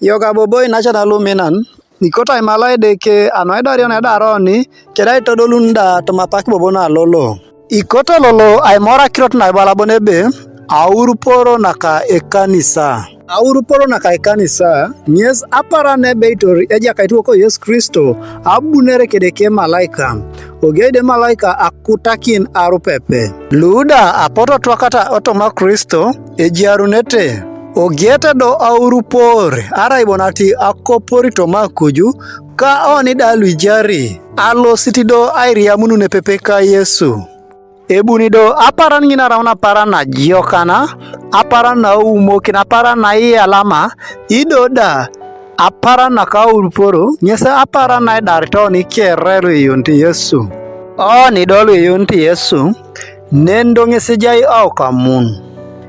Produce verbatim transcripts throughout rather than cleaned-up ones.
Yoga bobo inacha na luminan. Ikota imala edeke ano edario na edaroni keda itodolun da tomapak bobo na lolo. Ikota lolo aimora kirot na ibala bonebe auruporo naka ekanisa. Auruporo naka ekanisa nyes apara nebe itori ejakait woko Yesu Kristo abunere kedeke malaika. Ogeide malaika akutakin arupepe. Luda apoto twakata otoma Kristo ejiarunete. Ogiete do aurupor arai bonati akopori toma kuju ka oni da luijari alosit do airiamunun epepe ka Yesu. Ebuni do aparan ŋin araun aparan najokana, aparan naumokin, aparan naiyalama, ido da aparan nakauruporo ŋes aparan naidarit oni kere luiyunit Yesu. Oni do luiyunit Yesu nen do ŋes ejai aukamun.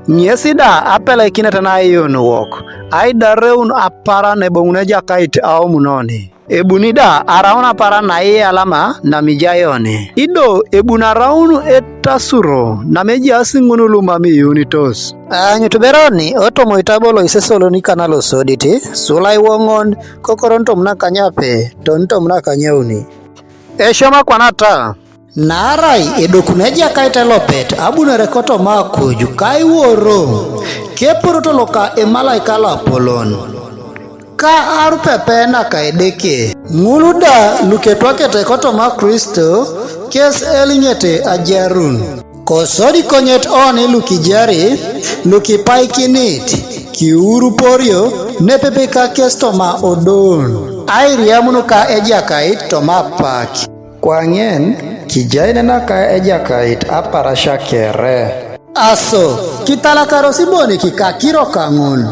Ŋes da apelekinet naiyun wok aidareun aparan eboŋun Ejakait aomunoni. Ebuni da araun aparan naiyalama namijai oni. Ido ebuni araun etasuro namejaas ŋun lumam iyunitos. Aanyut beroni otomo itabo loisesoloni kana losodit, sulai woŋon, kokoron tom nakanyape, ton tom nakanyauni. Eshoma kwanata. Naarai edokun Ejakait elopet abunore kotoma akuj kaiworo, keporoto loka emalaika loapolon, ka arupepe naka Edeke. Ŋul da luketwakete kotoma Kristo, kes eliŋete ajarun. Kosodi konyet oni lukijari, lukipaikinit, kiuruporio, nepepe ka kes toma odon, airiamun ka Ejakait toma apak. Kwaŋen, kijai nenaka Ejakait aparasia kere. Aso, kitalakaros ibonik kakiro kaŋun.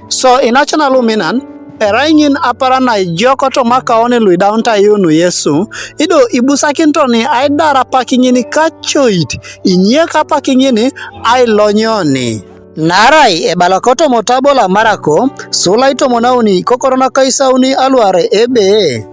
So inacan luminan, erai ŋin aparan naijok tomakaon luidaunit aiyuun Yesu, ido ibusakinit oni aidar apak ŋin kacoit, inyek apak ŋin ailonyoni. Naarai ebala kotoma otabo lo Marako, sula itomon auni kokoro nakaisauni aluarei ebe,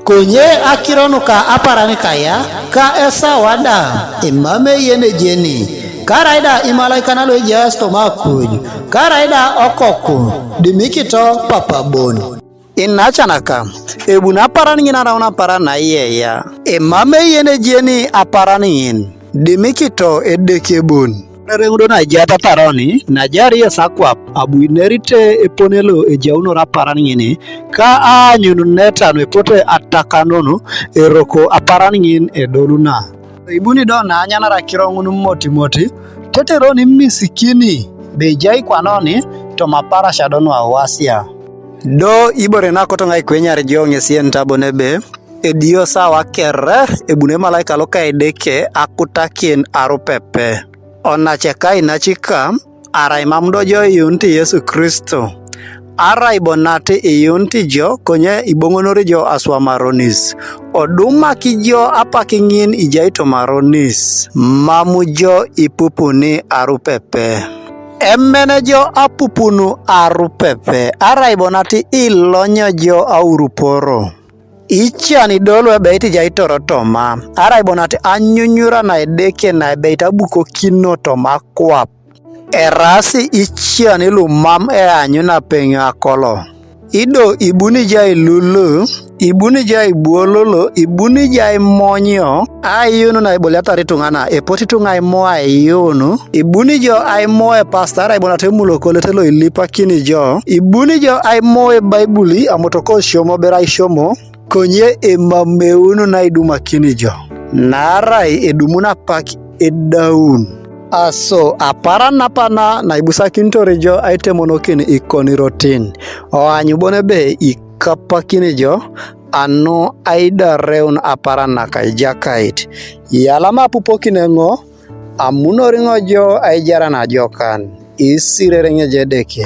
konye akiro nuka aparan kaya, ka esawa da, emam eyen ejeni, karai da imalaikan luejaas toma akuj, karai da okoku, dimikito papabon. Inacanaka, ebuni aparan ŋin araun aparan naiyeiya. Emam eyen ejeni aparan ŋin, dimikito Edeke bon. Ereŋ do naijatataroni, najari Yesu akwap, abu inerite epone lo ejaunor aparan ŋin, ka aanyununeta nuepote atakanun eroko aparan ŋin edoluna. Ibuni do naanyanar akiro ŋun motimoti, tetere oni imisikini, bejai kwanoni, toma aparasia do nuawasia. Do ibore nakoto ŋa ikwenyar jo ŋes yen tabo nebe, edio sawa kere ebuni emalaika loka Edeke akutakin arupepe. Onace kainacika, arai mam do jo iyuunit Yesu Kristo, arai bo nat iyuunit jo konye iboŋonor jo aswamaronis, odumak jo apak ŋin ijai toma aronis, mam jo ipupuni arupepe. Emene jo apupunu arupepe, arai bo nat ilonyo jo auruporo. Ican ido luebeit ijai toro toma, arai bo nat anyunyura na Edeke naebeit abukokino toma akwap. Eraasi ican lumam eanyun apeŋ akolo. Ido ibuni ijai lulu, ibuni ijai buololo, ibuni ijai monyo, aiyuun naiboliatar ituŋana, epot ituŋa aimo aiyuun, ibuni jo aimo epasta arai bo nat emulokolet loilipakini jo, ibuni jo aimo Ebaibuli, amotoko siomo bera isiomo, konye emameun naidumakini jo, naarai edumun apak edaun. Aso, aparan napana naibusakinitor jo aitemonokin ikonirotin, oany bon ebe ikapakini jo, anu aidareun aparan naka Ejakait. Yalama apupokin eŋo, amunor ŋo jo aijar najokan, isirere ŋeje Edeke.